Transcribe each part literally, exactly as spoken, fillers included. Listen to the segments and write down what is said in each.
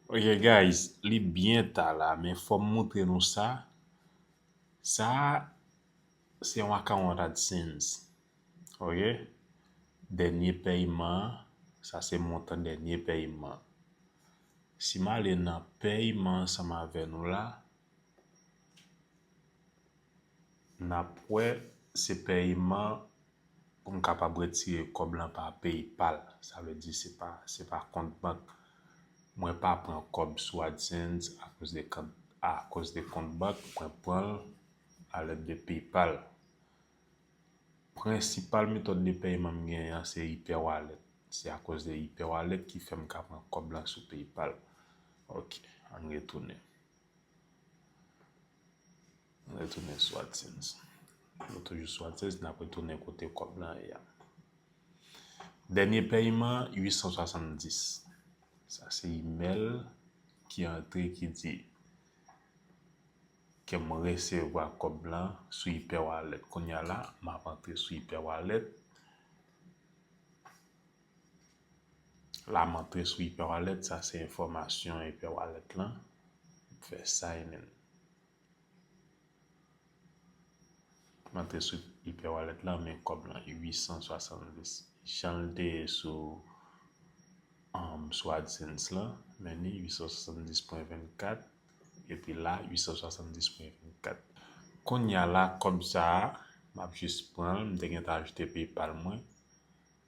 Ok, guys, li byen ta la, men fò m montre nou sa. Sa a, se yon account AdSense. Ok? Dènye pèyman an, sa se montan dènye pèyman. Si m ale nan pèyman ansanm avè nou la, n ap wè se pèyman pou m kapab retire kòb lan pa PayPal. Sa vle di se pa, se pa kont bank. Mwen pa pran kòb sou AdSense akoz de kont, akoz de kont bank, mwen pran l alèd de PayPal. Prensipal metòd de pèyman m genyen an se Hyperwallet. Se akoz de Hyperwallet ki fè m ka pran kòb lan sou PayPal. Ok, ann retounen. Ann retounen sou AdSense. Nou toujou sou AdSense, n ap retounen kote kòb lan ye a. Dènye pèyman, uit san swasanndis. Sa se imèl ki antre ki di ke m resevwa kòb lan sou Hyperwallet. Kounye a la, m ap antre sou Hyperwallet. La, m antre sou Hyperwallet, sa se enfòmasyon Hyperwallet lan. M fè sign in. M antre sou Hyperwallet lan, men kòb lan, uit san swasanndis. Jan l te ye sou, um, sou AdSense lan, men ni uit san swasanndis pwen vennkat, epi la, uit san swasanndis pwen vennkat. Kounye a la, kòb sa a, m ap jis pran l, m te gentan ajoute PayPal mwen.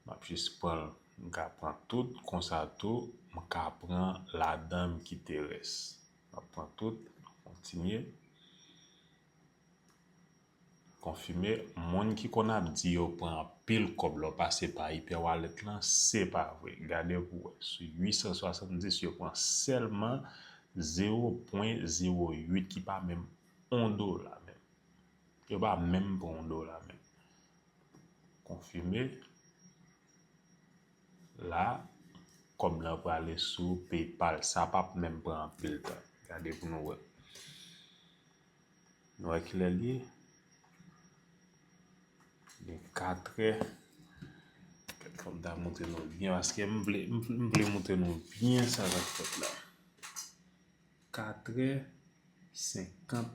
M ap jis pran l, m ka pran tout, konsa tou, m ka pran ladan m ki te rès. M ap pran tout, kontinye. Konfime, moun ki konn ap di yo pran anpil kòb lè w pase pa Hyperwallet lan, se pa vre. Gade pou w wè, sou uit san swasanndis, yo pran sèlman zewo pwen zewo uit, ki pa menm yon dola menm. Yo pa menm pran yon dola menm. Konfime. La, kòb lan prale sou PayPal. Sa p ap menm pran anpil tan. Gade pou nou wè. Nou wè kilè l ye? Li katrè. Kèt fò m ta montre nou byen, paske m vle, m vle, m vle montre nou byen sa k ap fèt la. Katrè senkant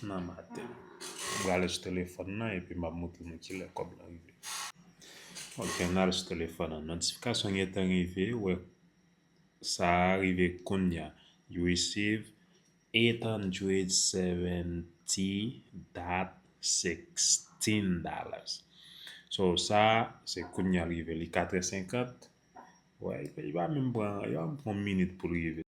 nan maten. M prale sou telefòn nan epi m ap montre nou kilè kòb lan rive. Ok, n al sou telefòn nan. Notifikasyon gentan rive, wè sa a rive kounye a. You receive eight hundred seventy dot sixteen dollars. So, sa a, se kounye a l rive. Li katrè senkant. Wè, li pa menm pran, li pa menm pran yon minit pou l rive.